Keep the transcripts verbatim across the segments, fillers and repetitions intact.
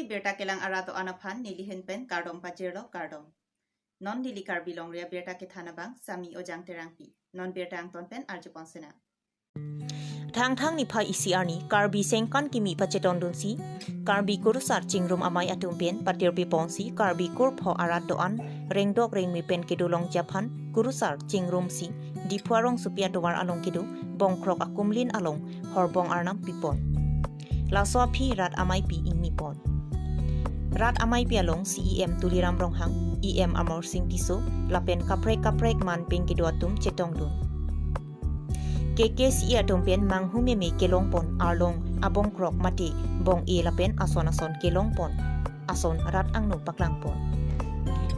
Birta kelang arat do-an aphan nelihin pen kardom pajirlo, kardom. Non neli Karbi Longri Abirta kethan abang Sami Ojang Terangpi. Non birta angton pen arjupon sinang. Thangthang niphai isi arni Karbi Sengkan kimi pachetongdunsi Karbi Kurusar Chingrum Amei atum pen patirpiponsi Karbi kurpho arat do-an rengdok rengme pen kedolongji aphan kurusar chingrumsi Diphu arongsopi atovar along kedo Bongkrok akumlin along horbong arnam pipon. Laso aphi rat ameipi ingnipon. Rat ameipi along C E M Tuliram Ronghang, E M Amarsing Tisso lapen kaprek kaprek man pen kedo atum chetongdun. K K C A atum pen manghu meme kelongpon, arlong abongkrok mate bong-e lapen ason ason kelongpon, ason rat angno paklangpon.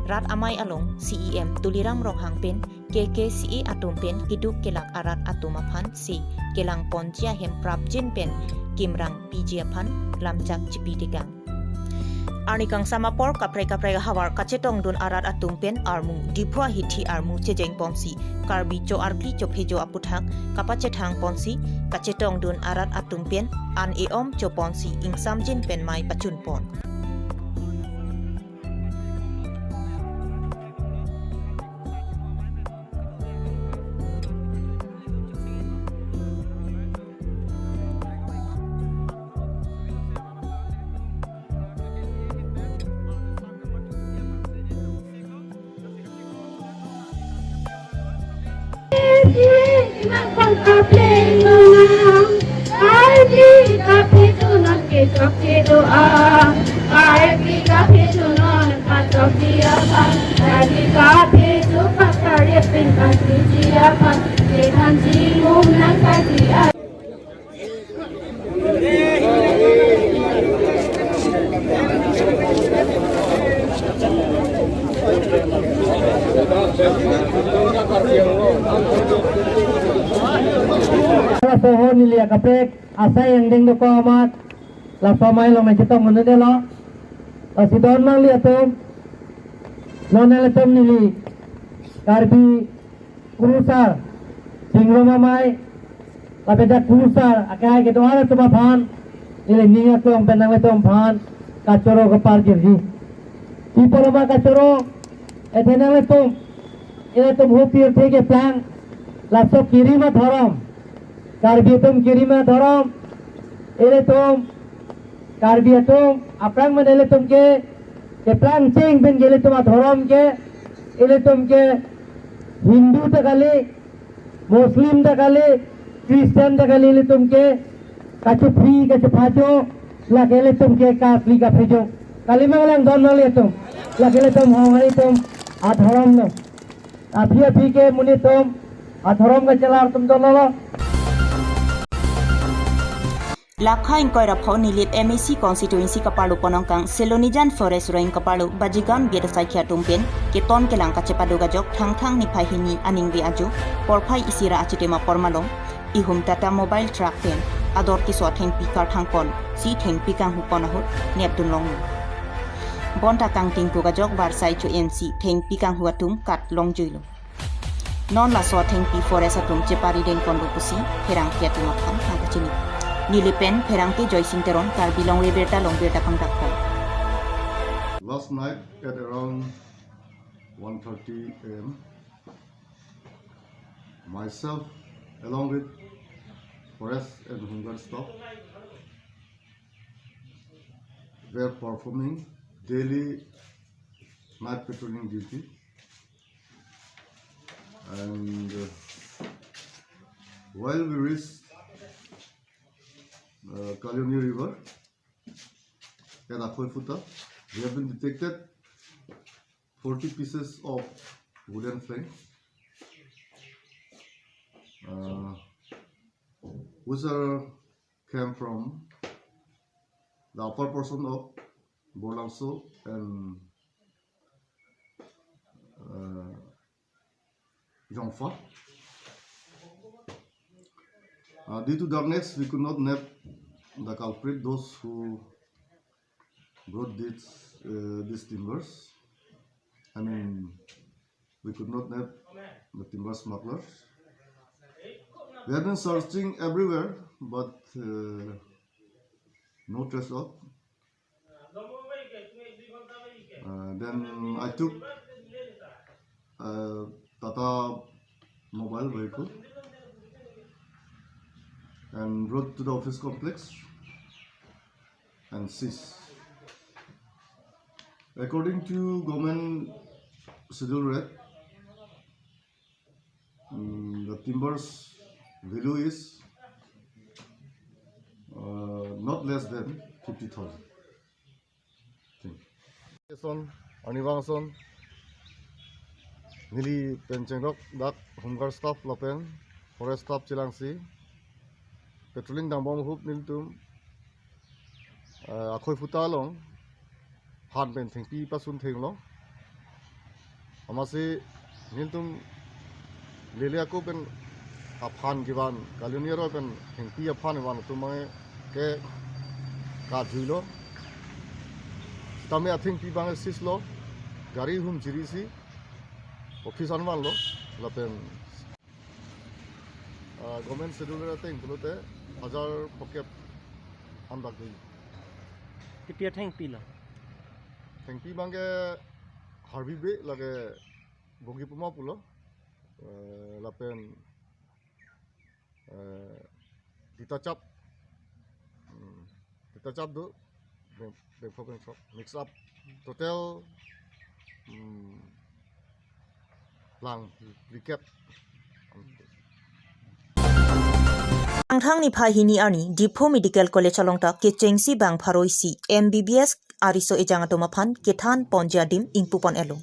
Rat amei along C E M Tuliram Ronghang pen K K C A atum pen keduk kelak arat atum aphan si kelangponji ahem prapjin pen kimrang piji aphan lamchak chipi tekang. Arni kangsam apor kaprek kaprek ahavar kachetongdun arat atum pen armu Diphu ahithi armu chejengponsi Karbi cho arkli cho phejo aputhak kapachethangponsi kachetongdun arat atum pen an e-om choponsi ingsamjin pen mei pachunpon. Laso ho neli akaprek asai angdeng dokok amat laso amei along nangchetongdundelo. Lasi don nanglitum, non nanglitum neli Karbi Kurusar Chingrum Amei lapen dak Kurusar akai kedo-an atum aphan neli ning aklong pen nanglitum aphan kachoro kepar girji. Pi apot ma kachoro, athe nanglitum, ilitum hupirthe keplang, laso kirim adhorom, Karbi atum kirim adhorom, ilitum Karbi atum aphrang mane ilitum ke keplang cheng pen ke ilitum adhorom ke, ilitum ke Hindu ta kali, Muslim ta kali, Christian ta kali, ilitum ke kachephi kachephacho, lake ilitum ke kapli kaphejo. Kali ma lang don nanglitum, lake ilitum hong ilitum adhorom lo. Aphi aphi ke monit atum adhorom kachelar atum dolo. Lakha ingkoi ra pho Nilip M A C constituency kaparlo Ponongkang Selonijan Forest Range kaparlo Bajigaon Biat asaikhi atum pen keton kelang kachepado kajok Thangthang niphai hini aningve ajo porphai isi ra achitim apor malom ihum Tata mobile truck pen ador keso athengpi karthangponsi thengpi kanghupon ahut nepdun longlo. Bonta kangtingkuk ajok varsai cho-ensi thengpi kanghu atum kat longjuilo. Non laso athengpi forest atum chepari dengponlo pusi pherangke atum aphan nangkachini. Nilip pen pherangke Joysing Teron, Karbi Longri Abirta along birta pangdakpon. Last night at around one thirty A M, myself along with forest and home guard staff were performing daily night patrolling duty. And uh, while we reached uh, Kalioni River at Akhoi Phuta, we have been detected forty pieces of wooden plank, uh, which are came from the upper portion of Borlangso and uh, Jongpha. Uh, due to darkness, we could not nab the culprit, those who brought this, uh, these timbers. I mean, we could not nab the timber smugglers. We have been searching everywhere, but uh, no trace of Uh, then I took uh, Tata mobile vehicle and brought to the office complex and seized. According to government schedule rate, mm, the timber's value is uh, not less than fifty thousand. Son, arnivang son, neli pen chengdok dak home guard staff lapen forest staff chelangsi patrolling dambom ahut nelitum, eh, akhoi phuta along phan pen thengpi pasun thenglo. Amatsi nelitum lele ako pen aphan kevan, kaloni aroi pen thengpi aphan kevan atum abang ke kajuilo. Tame athengpi abang seizelo, gari hum chirisi, office an vanlo, lapen, ah, government schedule ateng pulote hajar phokep andak dei. Ketia thengpi lo? Thengpi abang ke harbi be lake bogi puma pulo, eh, lapen, eh, tita chap, hmm, tita chap do, beng-, bengphok bengphok, mix up, total, hmm, lang, phlikep. Thangthang niphai hini arni Diphu Medical College along ta kechengsi bang pharo isi M B B S ariso ejang atum aphan kethan ponji adim ingpu pon-elo.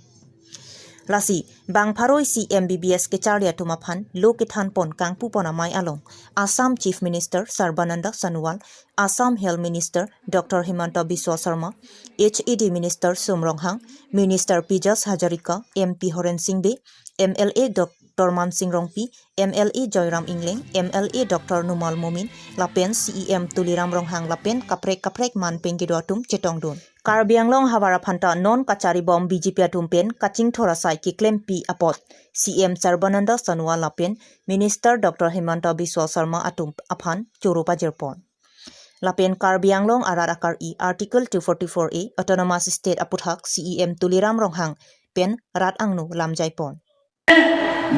Lasi bang pharo isi M B B S kecharli atum aphan lo kethan pon kangpu pon amei along Assam Chief Minister Sarbananda Sonowal, Assam Health Minister Doctor Himanta Biswa Sarma, H A D Minister Sum Ronghang, Minister Piyush Hazarika, M P Horen Sing Bey, M L A Doctor Mansing Rongpi, M L A Joyram Engleng, M L A Doctor Numal Momin, lapen C E M Tuliram Ronghang lapen kaprek kaprek manpeng kedo atum chetongdun. Karbi Anglong havar aphan ta non kacharibom B J P atum pen kachingthur asai keklempi apot C E M Sarbananda Sonowal lapen Minister Doctor Himanta Biswa Sarma atum aphan choro pajirpon. Lapen Karbi Anglong arat akar-i Article two forty-four A Autonomous State aputhak C E M Tuliram Ronghang pen rat angno lamjaipon.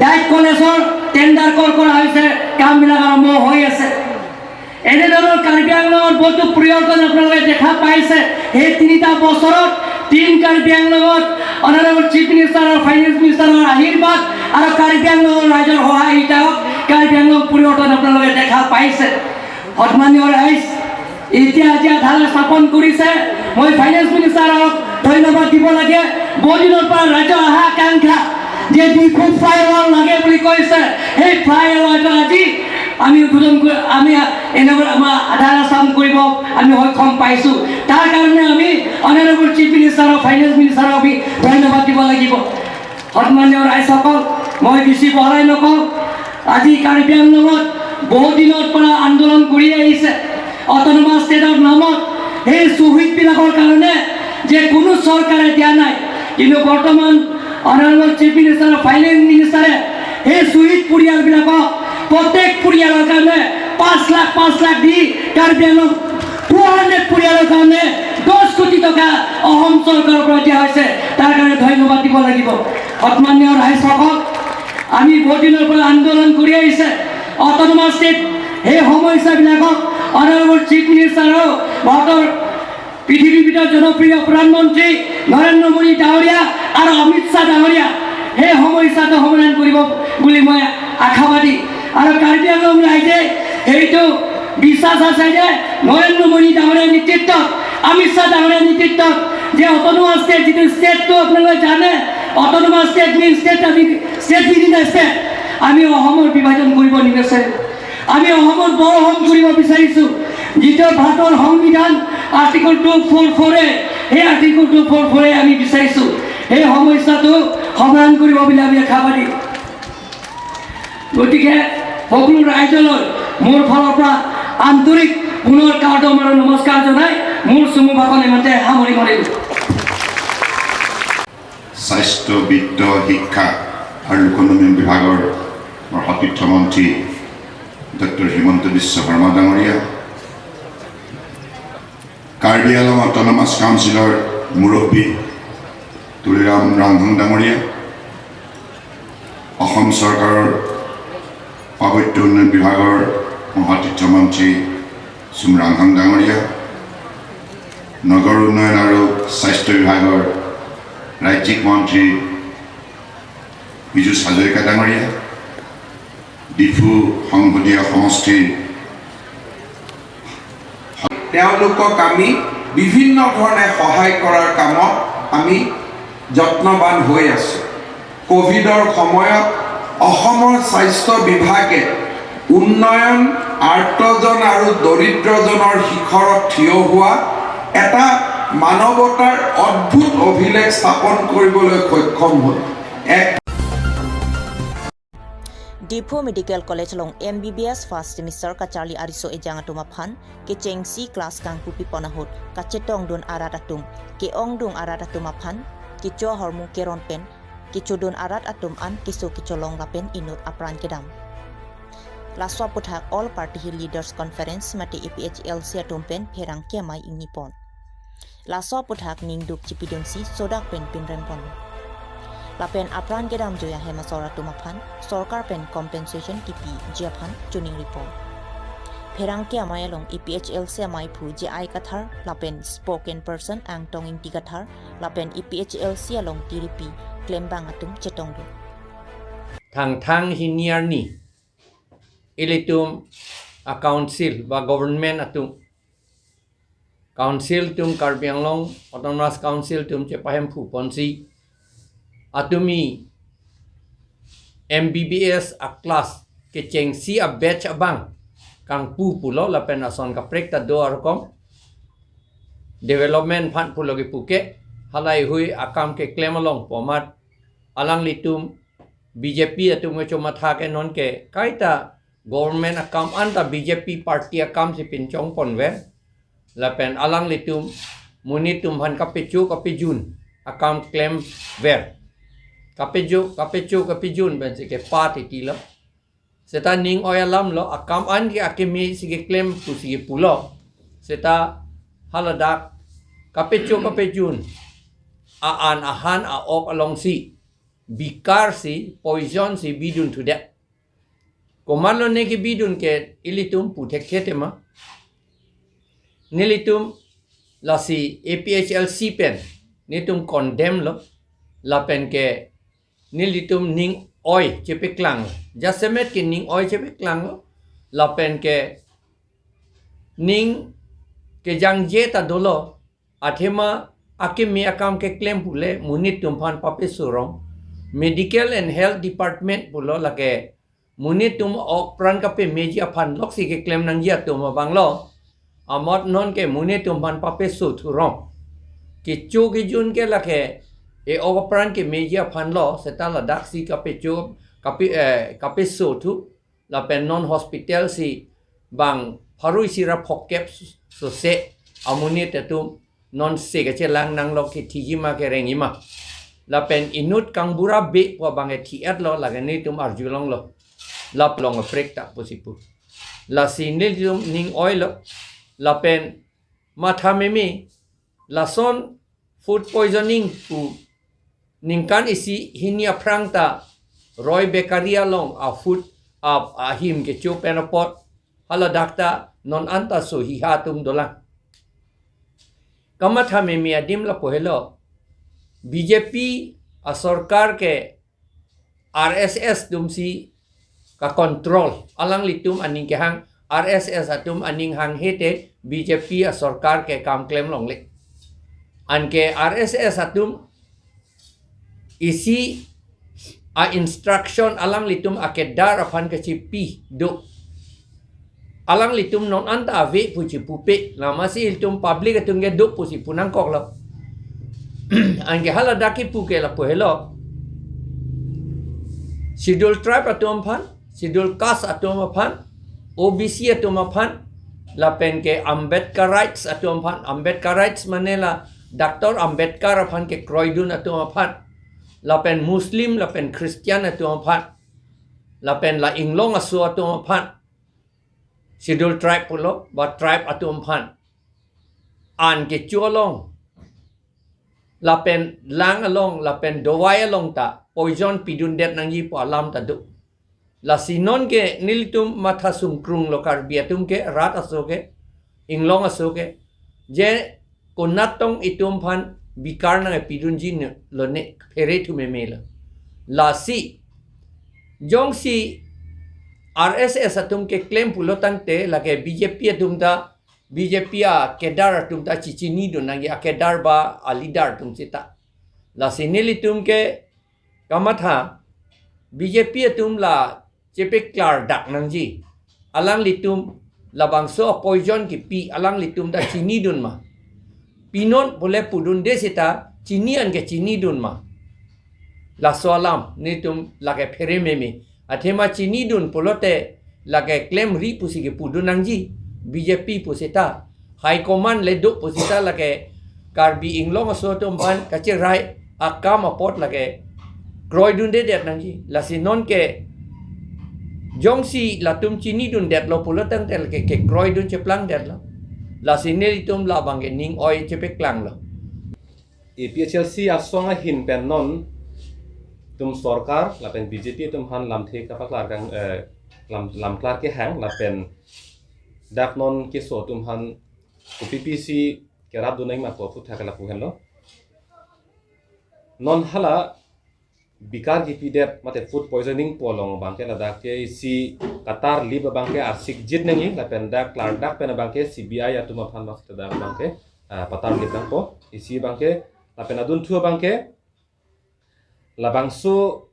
Diet কলেজৰ tender call কৰা হৈছে, কামবিলাক আৰম্ভ হৈ আছে। এনেধৰণৰ কাৰ্বি আংলঙত বহুতো পৰিৱৰ্তন আপোনালোকে দেখা পাইছে। সেই তিনিটা বছৰত টিম কাৰ্বি আংলঙত অনাৰেবল চিফ মিনিষ্টাৰ আৰু ফাইনেন্স মিনিষ্টাৰৰ আশীৰ্বাদ আৰু কাৰ্বি আংলঙৰ ৰাইজৰ সহায় হিচাপত কাৰ্বি আংলং পৰিৱৰ্তন আপোনালোকে দেখা পাইছে। সন্মানীয় ৰাইজ, এতিয়া আজি আধাৰ স্থাপন কৰিছে, মই ফাইনেন্স মিনিষ্টাৰক ধন্যবাদ দিব লাগে। বহুদিনৰ পৰা ৰাইজৰ আশা আকাংক্ষা যে ডিফু ফ্লাইঅভাৰ লাগে বুলি কৈছে, সেই ফ্লাইঅভাৰটো আজি আমি উদ্বোধন কৰি, আমি এনেকৈ আমাৰ আধাৰ স্থাপন কৰিব আমি সক্ষম পাইছোঁ। তাৰ কাৰণে আমি অনাৰেবল চিফ মিনিষ্টাৰ আৰু ফাইনেন্স মিনিষ্টাৰক আমি ধন্যবাদ দিব লাগিব। সন্মানীয় ৰাইজসকল, মই বেছি বহলাই নকওঁ। আজি কাৰ্বি আংলঙত বহু দিনৰ পৰা আন্দোলন কৰি আহিছে অট'নমাছ ষ্টেটৰ নামত। সেই শ্বহীদবিলাকৰ কাৰণে যে কোনো চৰকাৰে দিয়া নাই, কিন্তু বৰ্তমান অনাৰেবল চিফ মিনিষ্টাৰ, ফাইনেন্স মিনিষ্টাৰে সেই শ্বহীদ পৰিয়ালবিলাকক প্ৰত্যেক পৰিয়ালৰ কাৰণে পাঁচ লাখ, পাঁচ লাখ দি কাৰ্বি আংলং টু হাণ্ড্ৰেড পৰিয়ালৰ কাৰণে দহ কোটি টকা অসম চৰকাৰৰ পৰা দিয়া হৈছে, তাৰ কাৰণে ধন্যবাদ দিব লাগিব। সন্মানীয় ৰাইজসকল, আমি বহুদিনৰ পৰা আন্দোলন কৰি আহিছে অট'নমাছ ষ্টেট, সেই সমস্যাবিলাকক অনাৰেবল চিফ মিনিষ্টাৰ আৰু ভাৰতৰ পৃথিৱীৰ ভিতৰত জনপ্ৰিয় প্ৰধানমন্ত্ৰী নৰেন্দ্ৰ মোদী ডাঙৰীয়া আৰু অমিত শ্বাহ ডাঙৰীয়া সেই সমস্যাটো সমাধান কৰিব বুলি মই আশাবাদী। আৰু কাৰ্বি আংলং ৰাইজে সেইটো বিশ্বাস আছে যে নৰেন্দ্ৰ মোদী ডাঙৰীয়াৰ নেতৃত্বত, অমিত শ্বাহ ডাঙৰীয়াৰ নেতৃত্বত যে অট'নমাছ ষ্টেট, যিটো ষ্টেটটো আপোনালোকে জানে, অট'নমাছ ষ্টেট মিন ষ্টেট, আমি ষ্টেট উইদিন ষ্টেট, আমি অসমৰ বিভাজন কৰিব নিবিচাৰোঁ। আমি অসমত বড় অসম কৰিব বিচাৰিছোঁ। যিটো ভাৰতৰ সংবিধান আৰ্টিকল টু ফ'ৰ ফ'ৰ এ, সেই আৰ্টিকল টু ফ'ৰ ফ'ৰ এ আমি বিচাৰিছোঁ। সেই সমস্যাটো সমাধান কৰিব বুলি আমি আশাবাদী। গতিকে সকলো ৰাইজলৈ মোৰ ফালৰ পৰা আন্তৰিক পুনৰ কাৰ্ডম আৰু নমস্কাৰ জনাই মোৰ চমু ভাষণ ইমানতে সামৰণি মাৰিলোঁ। স্বাস্থ্য, বিত্ত, শিক্ষা আৰু লোকোন্নয়ন বিভাগৰ আমাৰ সতীৰ্থ মন্ত্ৰী ডক্টৰ হিমন্ত বিশ্ব শৰ্মা ডাঙৰীয়া, কাৰ্বি আংলং অট'নমাছ কাউন্সিলৰ মুৰব্বী তুলিৰাম ৰংহাং ডাঙৰীয়া, অসম চৰকাৰৰ পাৰ্বত্য উন্নয়ন বিভাগৰ মহাতিথ্য মন্ত্ৰী চুম ৰংহাং ডাঙৰীয়া, নগৰ উন্নয়ন আৰু স্বাস্থ্য বিভাগৰ ৰাজ্যিক মন্ত্ৰী পীযুষ হাজৰিকা ডাঙৰীয়া, ডিফু সংসদীয় সমষ্টিৰ তেওঁলোকক আমি বিভিন্ন ধৰণে সহায় কৰাৰ কামত আমি যত্নৱান হৈ আছো। কভিডৰ সময়ত অসমৰ স্বাস্থ্য বিভাগে উন্নয়ন, আৰ্তজন আৰু দৰিদ্ৰজনৰ শিখৰত থিয় হোৱা এটা মানৱতাৰ অদ্ভুত অভিলেখ স্থাপন কৰিবলৈ সক্ষম হ'ল। এক Diphu Medical College along M B B S first semester kacharli ariso ejang atum aphan kechengsi class kangpupi pon ahut kachetongdun arat atum, ke-ongdung arat atum aphan kecho ahormu keron pen kechodun arat atum an keso kecholong lapen inut apran kedam. Laso aputhak All Party Hill Leaders Conference mate A P H L C atum pen pherangke amei ingni pon. Laso aputhak ningduk chipidunsi sodak pen pinrem pon. Lapen apran kedam juya hem asor atum aphan sorkar pen compensation kipiji aphan choningri pon. Pherangke amei along A P H L C amei aphu J I Kathar lapen spokesperson Angtong Ingti Kathar lapen A P H L C along tiripi klembang atum chetongdun. Thangthang hini arni ilitum a council ba government atum, council atum, Karbi Anglong Autonomous Council atum chepahemphu ponsi atumi M B B S a class kechengsi a batch abang kangpu pulo lapen ason kaprek ta do arkom development aphan pulo kipu ke halai hui akam keklem along pu amat alanglitum B J P atum kechomatha ke non ke kaita government akam anta B J P party akam si pinchong ponver lapen alanglitum monit atum aphan kapecho kapejun akam klemver, kapecho kapecho kapejun pensi kepa titi lo. Seta ning oi alam lo, akam an ke akimi si keklem pusi kepulo. Seta haladak kapecho kapejun a-an ahan a-ok alongsi bikar si poison si bidun thudet. Komatlo ne kebidun ke ilitum pu thekthe tema. Nelitum lasi A P H L C pen netum condemn lo, lapen ke nelitum ning oi chepeklang lo, jasemet ke ning oi chepeklang lo, lapen ke ning kejangje ta dolo, athema akimi akam keklem pule monit atum aphan papeso rong. Medical and Health Department pulo lake monit atum ok pran kapemeji aphan loksi keklem nangji atum abang lo. Amot non ke monit atum aphan papeso thu rong. Kecho kejun ke lake e-ok pran kemeji aphan lo, seta ladaksi kapecho kape eh, kapeso thu lapen non hospital si bang pharo isi ra phokep sose amonit atum non se kachelang nanglo, kethiji ma kerengji ma. Lapen inut kangbura be pu abang ethi-et lo, lake netum arjulong lo. Lap long prek ta pusi pu. Lasi netum ning oi lo. Lapen matha meme lason food poisoning pu ningkan isi hini aphrang ta Roy Bakery along a food a ahim kecho pen apot haladak ta non anta so hiha atum dolang. Kamatha meme adim lapu helo, B J P a sorkar ke R S S atum si ka control, alanglitum aning kehang, R S S atum aning hanghe te B J P a sorkar ke kam klem longle. Anke R S S atum isi a instruction alanglitum akedar aphan kachipi do. Alanglitum non anta ave pusi pupe, lama si ilitum public atum ke do pusi pu nangkok lo. Anke haladak kipu ke lapu helo, Schedule Tribe atum aphan, Schedule Caste atum aphan, O B C atum aphan, lapen ke Ambedkarites atum aphan, Ambedkarites mane la Doctor Ambedkar aphan kekroidun atum aphan, lapen Muslim lapen Christian atum aphan, lapen la inglong aso atum aphan, Schedule Tribe pulo ba tribe atum aphan an kecho along lapen lang along, lapen dovai along ta poison pidundet nangji pu alam ta do. Lasi non ke nelitum matha sungkrung lo Karbi atum ke, rat aso ke, inglong aso ke. Je konat tong itum aphan bikar nangpidunji ne lo ne phere thu meme lo. Lasi jongsi R S S atum keklem pulo tangte lake B J P atum ta, B J P a cadre atum ta chechinidun nangji, a cadre ba a leader atum seta. Lasi nelitum ke kamatha B J P atum la chepeklardak nangji. Alanglitum labangso poison kipi alanglitum ta chinidun ma? Pinon pule pudunde seta chini an ke chinidun ma? Laso alam nelitum lake phere meme. Athema chinidun pulote lake klemri pusi kepudun nangji, B J P pu seta. High command le do pu seta lake Karbi inglong aso atum aphan kacherai akam apot lake kroidundedet nangji. Lasi non ke jongsi latum chinidundet lo pulo tangte lake kekroidun cheplangdet lo. Lasi nelitum labang ke ning oi chepeklang lo. A P H L C asong ahin pen non tum sorkar lapen B J P atum aphan lamthe kapaklar kang, eh, lam, lamklar kehang lapen dak non keso atum aphan kopi pisi kerapdun nangji ma pu aphuthak lapu henlo. Non hala bikar kipidet mate food poisoning pu along abang ke ladak ke isi katarlip abang ke asikjit nangji lapen dak klardak pen abang ke C B I atum aphan abang ke ladak abang ke, ah, patarlip nangpo isi abang ke lapen adunthu abang ke labangso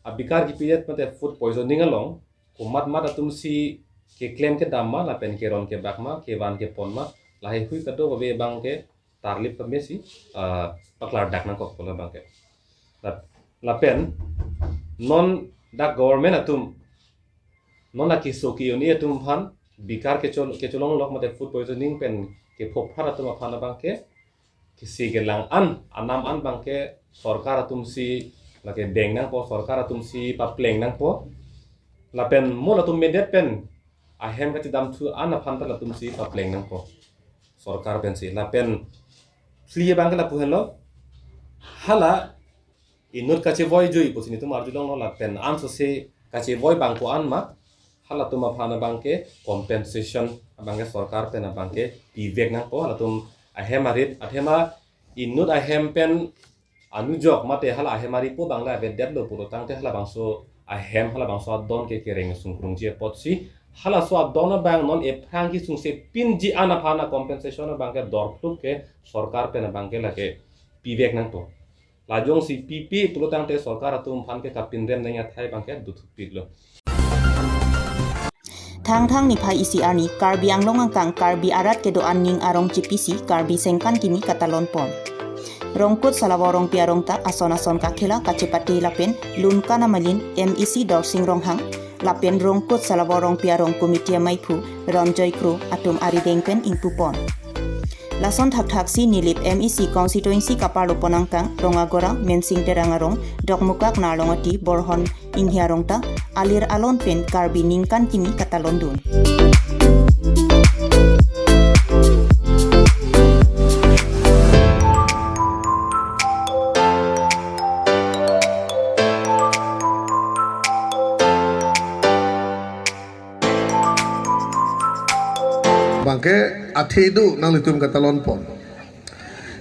abikar kipidet mate food poisoning along komatmat atum si keklem kedam ma lapen keron kebak ma, kevan kepon ma, lahai hui kadokave abang ke tarlip kemesi, ah, paklardak nangkok pu labang ke. Lap-, lapen non dak government atum non la keso ke-un-e atum aphan bikar kechol-, kecholong lok mate food poisoning pen kephophat atum aphan abang ke kesi kelang an, anam an abang ke sorkar atum si lake deng nangpo, sorkar atum si papleng nangpo. Lapen mo latum medet pen ahem kachedamthu an aphan ta latum si papleng nangpo sorkar pensi. Lapen phli abang ke lapu henlo, hala inut kachevoi jui pusi netum arjulonglo lapen ansose kachevoi abang ko-an ma, halatum aphan abang ke compensation abang ke sorkar pen abang ke pivek nangpo, halatum ahem arit athema inut ahem pen anujok mate hala ahem aripo abang la avedetlo pulo tangte halabangso ahem halabangso adon ke kereng sungkrungji apotsi halaso adon abang non ephrang kesungse pinji an aphan a compensation abang ke dorphluk ke sorkar pen abang ke lake pivek nangpo. La jongsi pipe pulo tangte sorkar atum aphan ke kapinrem nangji athai abang ke dothupiklo. Thangthang niphai isi arni Karbi Anglong angkang Karbi arat kedo-an ning arong chipisi Karbi sengkan kimi katalon pon. Rongkut Salavo Rongpi arong ta ason ason kakhela kachepate lapen Lunkan Amalin M E C Dorsing Ronghang lapen Rongkut Salavo Rongpi arong committee amaiphu Ronjoy Kro atum arideng pen ingpu pon. Lason thakthak si Nilip M E C constituency kaparlo pon angkang Rongagora Mensing Terang arong, Dokmukak Narlongati Borhon Inghi arong ta alir alon pen Karbi ningkan kimi katalon dun. Abang ke athe do nanglitum katalon pon.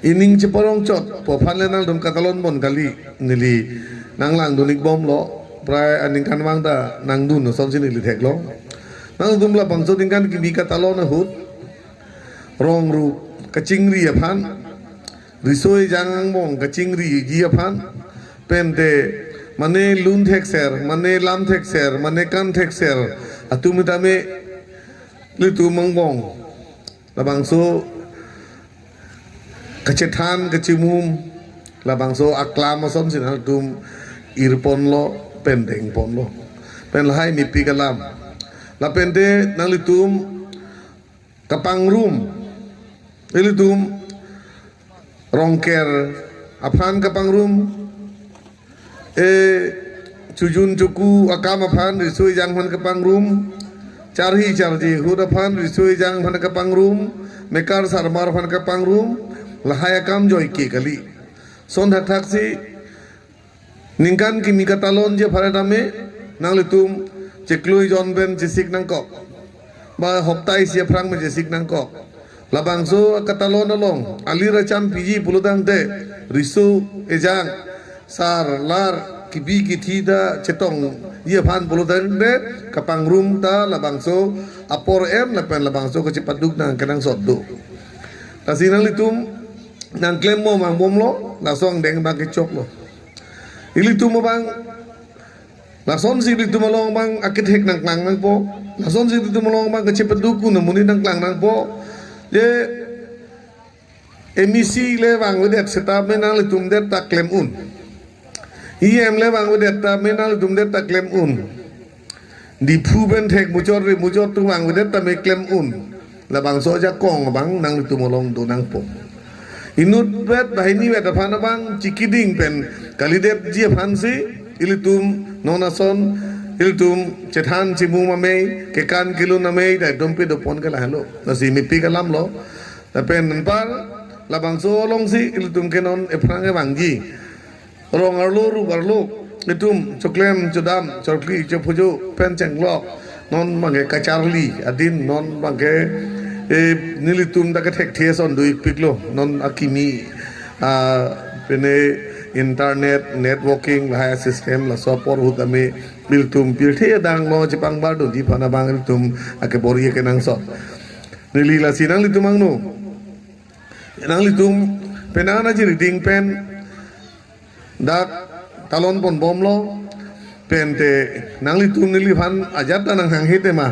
Ining cheparong chot pu aphan le nangtum katalon pon kali, neli nanglangdun ikbomlo, prai aningkanvang ta nangdun asonsi neli theklo. Nangtum labangso ningkan kimi katalon ahut rong ru kachingri aphan, riso ejang angbong kachingriji aphan, pente mane lun thekser, mane lam thekser, mane kan thekser atum tame ilitum angbong labangso kachethan kachimum labangso aklam asonsi nangtum irponlo pen dengponlo. Pen lahai mepik alam. Lapente nanglitum kapangrum, ilitum Rongker aphan kapangrum, e chojun choku akam aphan riso ejang aphan kapangrum, charhi charje ahut aphan riso ejang aphan kapangrum, mekar sarmar aphan kapangrum, lahai akam joike kali. Lason thakthaksi ningkan kimi katalon ji aphan tame nanglitum chiklo jon pen chesik nangkok, ba hopta isi aphrang pen chesik nangkok. Labangso katalon along alir acham piji pulotangte riso ejang, sar lar, kibi kithi ta chetongji aphan pulotangte kapangrum ta labangso apor en lapen labangso kachepaduk nang kenangsot do. Lasi nanglitum nangklem mo mangbomlo, laso angdeng abang kechoklo. Ilitum abang, lasonsi ilitum along abang akethek nangklang nangpo, lasonsi ilitum along abang kachepaduk un amonit nangklang nangpo. Je M E C le vangvedet seta me nanglitum det ta klem un. E M le vangvedet ta me nanglitum det ta klem un. Diphu pen thek muchot ri muchot atum vangvedet ta me klem un. Labangso ajakong abang nanglitum along do nangpo. Inutvet banghinivet aphan abang chikiding pen kalidetji aphansi ilitum non ason ilitum chethan chimu amei, kekan kelun amei, daitum pedopon ke lahelo. Lasi mepik alamlo. Lapen anpar labangso alongsi ilitum ke non ephrang evangji. Rong arlo, rup arlo, itum choklem chodam, chokli chophujo pen chenglok, non abangke kacharli adin, non abangke, eh, nelitum ta kethekthe ason do-ikpiklo, non akimi, ah, pine internet, networking, lahai system, laso apor ahut tame ilitum pirthe adang along chepangbar dunji aphan abang ilitum akebor-i kenangsot. Neli lasi nanglitum angno, nanglitum penang aji riding pen dak talon ponbomlo, pente nanglitum neliphan ajat ta nanghanghe tema.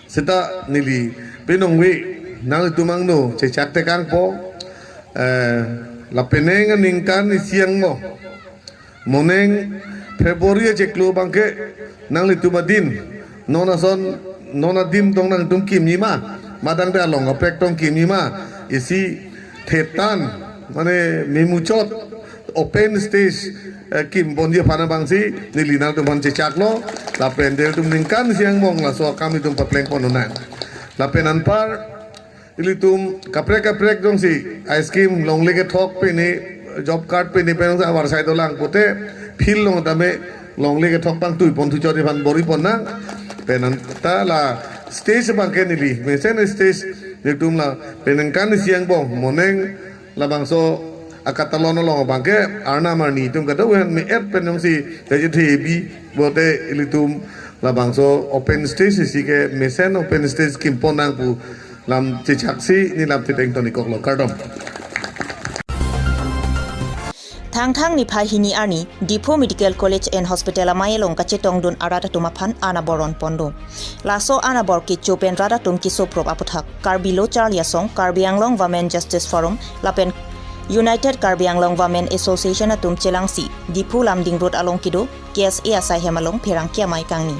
Seta neli penong ave, nanglitum angno chechak tekangpo, eh, lapenang aningkan isi angbong, moning February achiklo abangke nanglitum adin, non ason, non adim tong nangtum kimji ma, madang te along kaprek tong kimji ma, isi thetan, mane memuchot open stage, eh, kimponji aphan abangsi neli nangtum aphan chechaklo, lapen ilitum ningkan isi angbong laso akam itum paplengpon unang. Lapen anpar ilitum kaprek kaprek jongsi ice cream longle kethok pine, job card pine pen jongsi avarsai dolang pute field along tame longle kethok pangtuipon thuchot aphan bor-ipon nang. Pen anta la stage abangke neli mesen stage ilitum la penang ningkan isi angbong moning labangso akatalon along abangke arnam arni atum kadokave me-et pen jongsi kachethebi pute ilitum labangso open stage isi ke mesen open stage kimpon nang pu lam chechaksi neli lam thiteng toni koklo, kardom. Thangthang niphai hini arni Diphu Medical College and Hospital amei along kachetongdun arat atum aphan anabor ponlo. Laso anabor kecho pen rat atum kesoprop aputhak Karbi Lo Charli Asong, Karbi Anglong Women Justice Forum lapen United Karbi Anglong Women Association atum chelangsi Diphu Lumding Road along kedo K S A asai hem along pherangke amei kangni.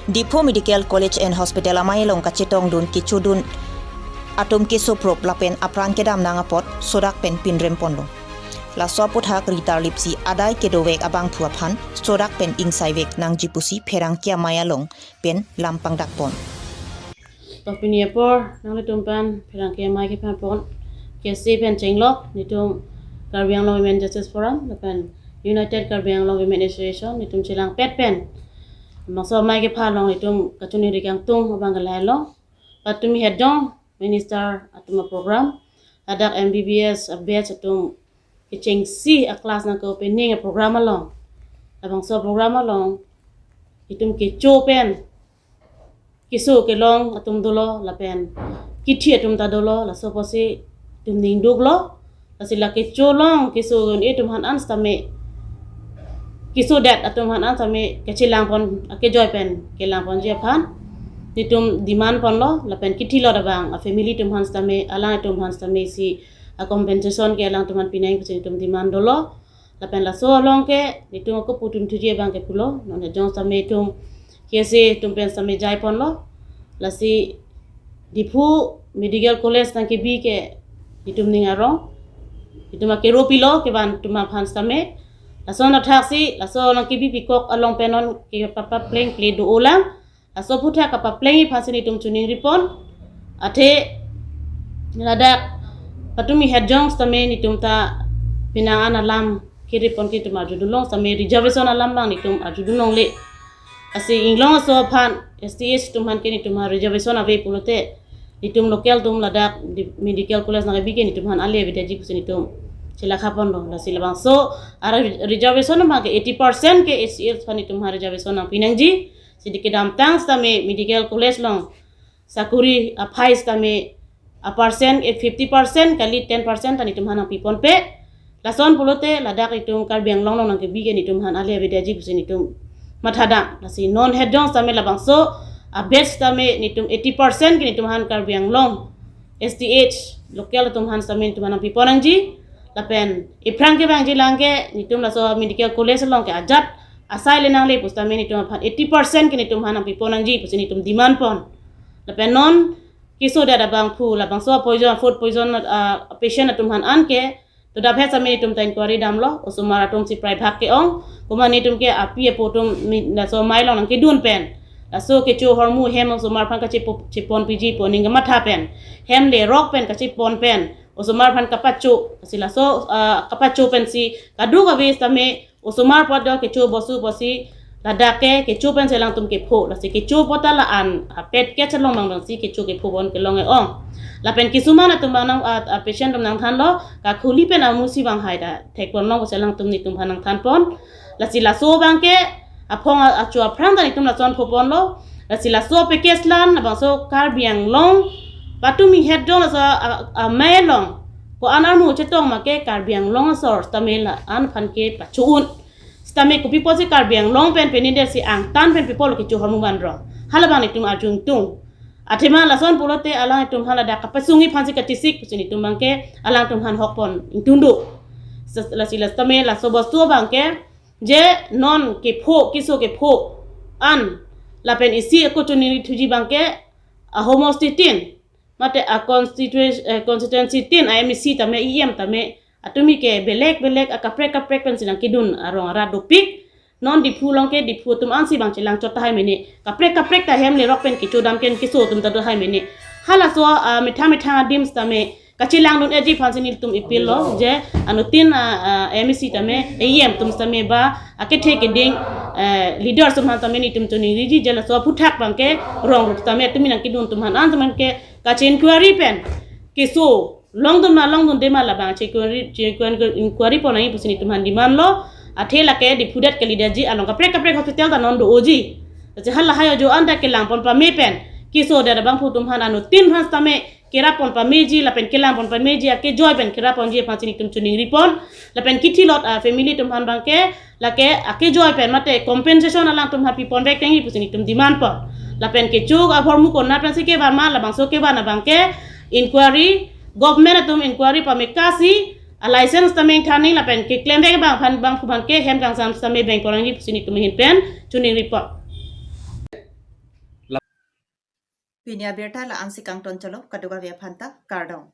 Diphu Medical College and Hospital amei along kachetongdun kechodun atum kesoprop lapen apran kedam nang apot sodak pen pinrem ponlo. Laso aputhak ritar lipsi adai kedovek abangphu aphan sodak pen ingsaivek nangji pusi pherangke amei along pen lam pangdak pon. To pini apor nanglitum pen pherangke amei kephan pon, K S A pen chenglok netum Karbi Anglong Women Justice Forum lapen United Karbi Anglong Women Association netum chelangpet pen labangso amei kephan along netum kachiningri kangtung abang ke lahelo. Patumi het jong minister atum aprogram, ladak M B B S abatch atum kechengsi aclass nang ke-opening aprogram along, labangso aprogram along itum kecho pen keso kelong atum dolo lapen kithi atum ta dolo, laso apotsi itum ning duklo. Lasi la kecho along keso un-e atum aphan an sitame, kesodet atum aphan an sitame kachelangpon akejoi pen kelangponji aphan netum demand ponlo, lapen kithi lot abang afamily atum aphan sitame, alang atum aphan sitame isi acompensation ke alangtum aphan pinang pusi netum demand dolo. Lapen laso along ke netum ako putum thuji abang ke pulo, non jong sitame itum K S A atum pen sitame jai ponlo. Lasi Diphu Medical College nangkebi ke itum ning arong, itum akero pilo kevan atum aphan sitame. Laso athaksi laso nangkebi pikok along pen non ke papa pleng ple do-olang. Laso aputhak kapaplengji aphansi netum chiningri pon. Athe Ladak patumi hetjong sitame netum ta penang an alam kiri pon ke netum arjudun long sitame reservation alam abang netum arjudun longle. Lasi inglong aso aphan S T H atum aphan ke netum aphan reservation ave pulote netum local atum ladak di-, medical college nangkebi ke netum aphan ale avedetji pusi netum chelakha ponlo. Lasi labangso ara reservation abang ke eighty percent ke S T H aphan netum aphan reservation nangpi nangji. Sidi kedamtang sitame medical college along sakuri aphai sitame a percent, eh, fifty percent kali ten percent ta netum aphan nangpi ponpe. Lason pulote ladak netum Karbi Anglong along nangkebi ke netum aphan ale avedetji pusi netum mathadam. Lasi non hetjong sitame labangso a batch sitame netum eighty percent ke netum aphan Karbi Anglong S T H local atum aphan sitame netum aphan nangpi pon nangji. Lapen ephrang kevangji lang ke netum laso medical college along ke ajat asai le nangle pusitame netum aphan eighty percent ke netum aphan nangpi pon nangji pusi netum demand pon. Lapen non keso adet abangphu labangso poison, food poison, ah, patient atum aphan an ke todap het sitame netum ta inquiry damlo, osomar atum si prai bhag ke-ong, komat netum ke api apo atum mi-, laso amei along nangkedun pen, laso kecho ahormu hem osomar aphan kachepo-, cheponpiji pu aning kamatha pen, hem lerok pen kachepon pen osomar aphan kapacho, lasi laso, ah, kapacho pensi kadokave sitame osomar apot do kecho bosu pusi ladak ke kecho pensi alangtum kepho, lasi kecho apot ta la-an apet ke chelong abang abangsi kecho kepho pon kelong e-ong. Lapen kisuman atum abang nang, ah, ah, patient atum nangthanlo, kakhuli pen amusi abang hai ta thek pon long pusi alangtum netum aphan nangthan pon. Lasi laso abang ke aphong a-, acho aphrang ta netum lason pho ponlo. Lasi laso package lan labangso Karbi Anglong patumi hetjong laso a-, a-, amei along ko-an armu chetong ma ke Karbi Anglong asor sitame la-an aphan kepacho un. Sitame kopi pusi Karbi Anglong pen pini der si angtan pen pi apotlo kecho ahormu vanrong? Halabang netum arju ingtung. Athema lason pulote alangtum hala dak kapasungji aphansi katisik pusi netum abang ke alangtum aphan hok pon ingtung do. Ses-, lasi la sitame laso bostu abang ke je non kepho, keso kepho an lapen isi ako choningri thuji abang ke ahomostitin mate a constituency, eh, constituency tin a M A C tame E M tame atumi ke belek belek akaprek kaprek pensi nangkedun arong arat dopik. Non Diphu along ke Diphu atum ansi abang chelang chot tahai mene. Kaprek kaprek ta hem lerok pen kecho dam ken keso atum ta do hai mene. Halaso, ah, methang methang adim sitame kachelang dun-eji aphansi netum appeal lo je anuttin, ah, ah, M A C tame E M atum sitame ba akethe keding, eh, leaders atum aphan tame netum choningriji je laso aphuthak abang ke rong rup sitame atumi nangkedun atum aphan an atum aphan ke kache inquiry pen keso longdun ma longdunde ma labang che inquiry, che inquiry, inquiry pon nangji pusi netum aphan demand lo. Athe lake Diphu det kalidet ji along kaprek kaprek hospital ta non do-oji. Lasi halahai ajo an ta kelang pon pame pen keso adet abangphu atum aphan anuttin aphan sitame kerap pon pameji lapen kelang pon pameji akejoi pen kerap ponji aphansi netum choningri pon. Lapen kithilot, ah, family atum aphan abang ke lake akejoi pen mate compensation alangtum aphan pi pon vek tangji pusi netum demand pon. Lapen kecho ahormu konat pensi kevan ma labangso kevan abang ke inquiry, government atum inquiry pame kasi a license ta mengthan nangji lapen keklem vek abang aphan abangphu aphan ke hem kangsam sitame beng pon nangji pusi netum ahin pen choningri pon. Pini abirta la-ansi kangton chalo, kadokave aphanta kardom.